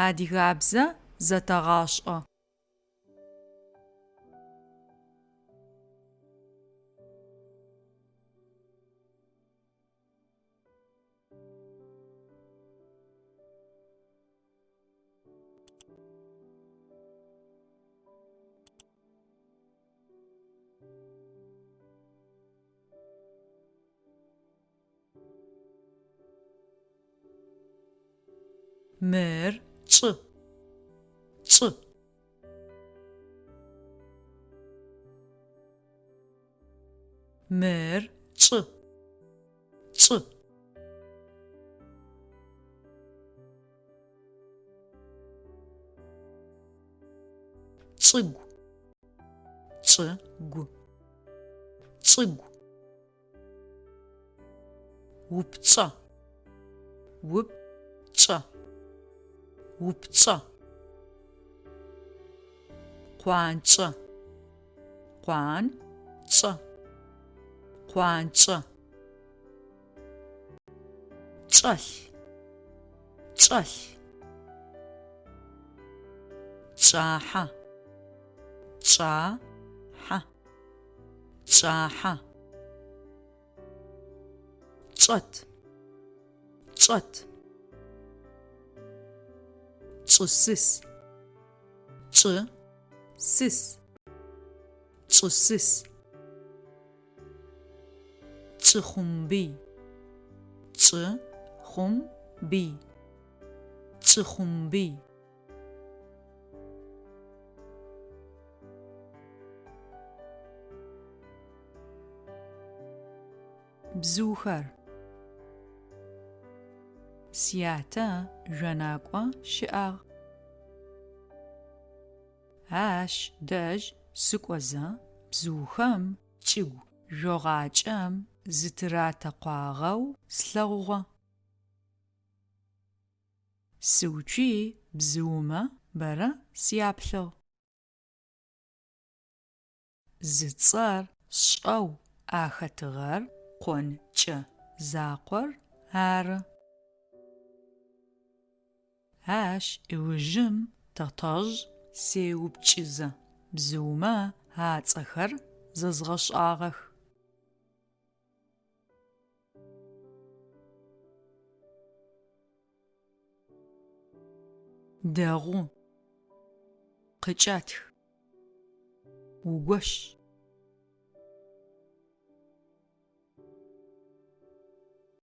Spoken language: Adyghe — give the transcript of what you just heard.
Адыгабзэ зэтэгъашӏэ. Мыр чӏы. Чӏы. Мыр чӏы. Чӏы. Чӏыгу. Чӏыгу. Чӏыгу. Упчӏэ. Упчӏэ. Упчӏэ. Къуанчӏэ. Къуанчӏэ. Къуанчӏэ. Чӏэлъ. Чӏэлъ. Чӏахьэ. Чӏахьэ. Чӏахьэ. Чӏэт. Чӏэт. Чӏысыс. Чӏы-сыс. Чӏысыс. Чӏыхъумбый. Чӏы-хъум-бый. Чӏыхъумбый. Бзыухэр. Сятэ жъонакӏо щыӏагъ. Ащ дэжь сыкӏозэ бзыухэм чӏыгу жъогъакӏэм зытыратэкъуагъэу слъэгъугъэ. Сыуцуи бзыумэ бэрэ сяплъыгъ. Зыцӏэр сшӏэу ахэтыгъэр къонкӏэ закъор ары. Ащ ыужым тэтэжъ сеупчӏызэ бзыумэ ацӏэхэр зэзгъэшӏагъэх. Дэгъу. Къыкӏэтх. Угощ.